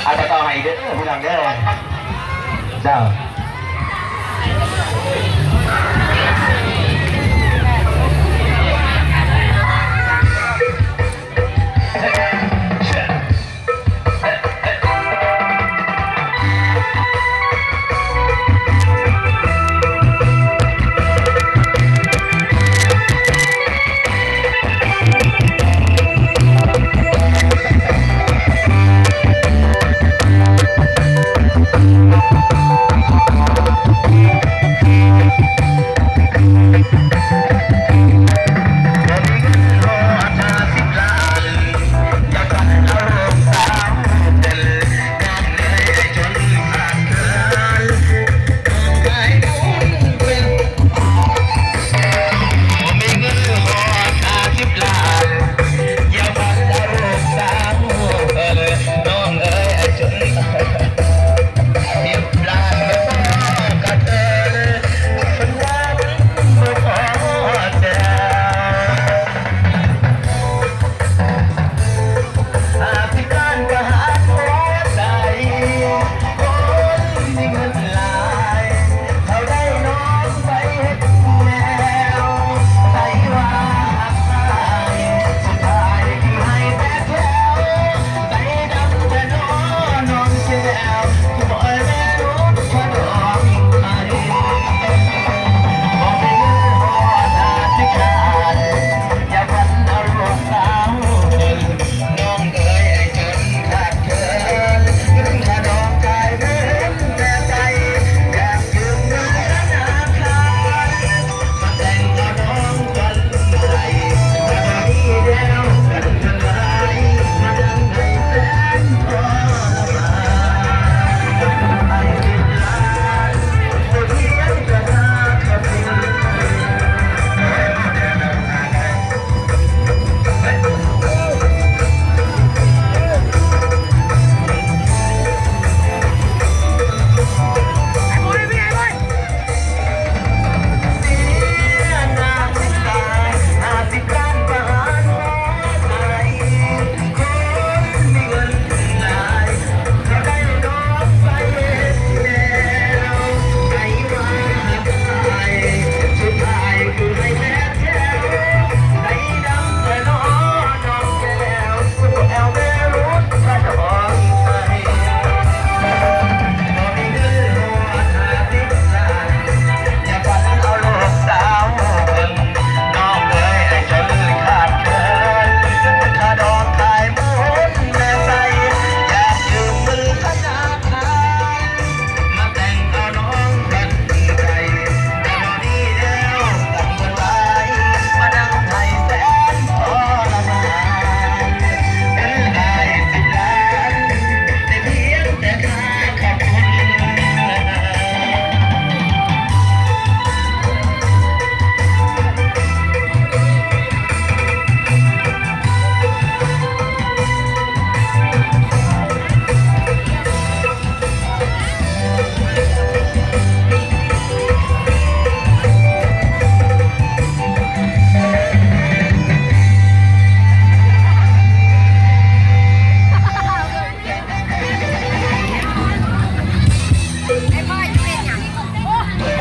ອາດຈະຕໍ່ໃຫ້ເດີ ຜູ້ນຳເດີ ເຈົ້າ.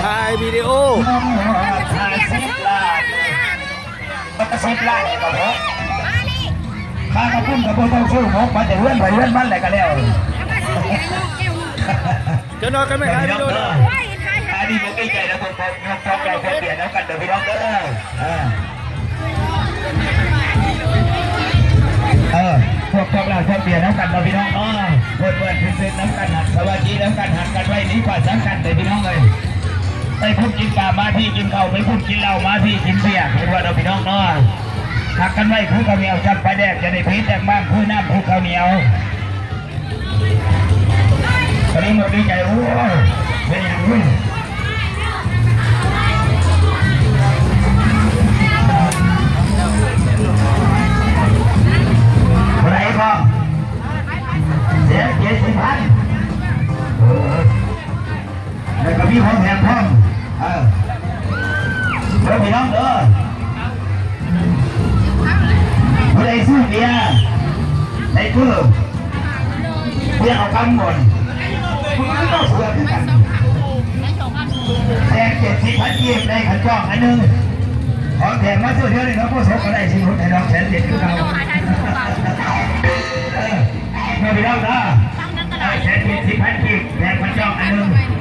ຖ່າຍວິດີໂອ. ມັນກະສິບລ້ານກະພໍ ຄ່າກະປຸ້ນກະບໍ່ຕ້ອງຊື້ ມາແຕ່ເຮືອນໃຜເຮືອນມັນແຫຼະກະແລ້ວ. ເຈົ້ານ້ອຍກະແມ່ນຖ່າຍວິດີໂອເດີ. ອັນນີ້ບໍ່ເກງໃຈນະ ພວກ ພວກເຮົາພວກເບຍນຳກັນເດີພີ່ນ້ອງເດີ. ເອີ ພວກ ພວກເຮົາພວກເບຍນຳກັນເດີພີ່ນ້ອງເດີ. ເພື່ອນເພື່ອນເພື່ອນນຳກັນ ຮັກສາມັກຄີນຳກັນ ຮັກກັນໄວ້ ມີຄວາມສຳຄັນເດີພີ່ນ້ອງເອີຍ. ໄປພຸ້ນກິນປາ ມາພີ້ກິນເຂົ້າ ໄປພຸ້ນກິນເຫຼົ້າ ມາພີ້ກິນເບຍ ເພິ່ນວ່າເນາະພີ່ນ້ອງເນາະ. ຮັກກັນໄວ້ຄືເຂົ້າໜຽວຈ້ຳປາແດກ ຢ່າໄດ້ເພແຕກມ້າງ ຄືນ້ຳຄືເຂົ້າໜຽວ. ຕອນນີ້ໝົດດີໃຈ ໂອ້ຍ ເປັນຫຍັງເວີຍ. ມີຂອງແຖມພ້ອມ ເອີ ເດີພີ່ນ້ອງເດີ ຜູ້ໃດຊື້ເບຍໃສ່ຕູ້ ເບຍເອົາກຳບ່ອນ ເຮົາເຊື່ອຄືກັນ ແສນເຈັດສິບພັນກີບ ໄດ້ຂັນຈອກອັນໜຶ່ງ ຂອງແຖມມາຊື້ເທື່ອໜຶ່ງ ເຮົາບໍ່ສົກກໍໄດ້ຊິຫຼຸດໃຫ້ດອກແສນເຈັດຄືເກົ່າ ເອີ ເດີພີ່ນ້ອງເດີ ແສນເຈັດສິບພັນກີບ.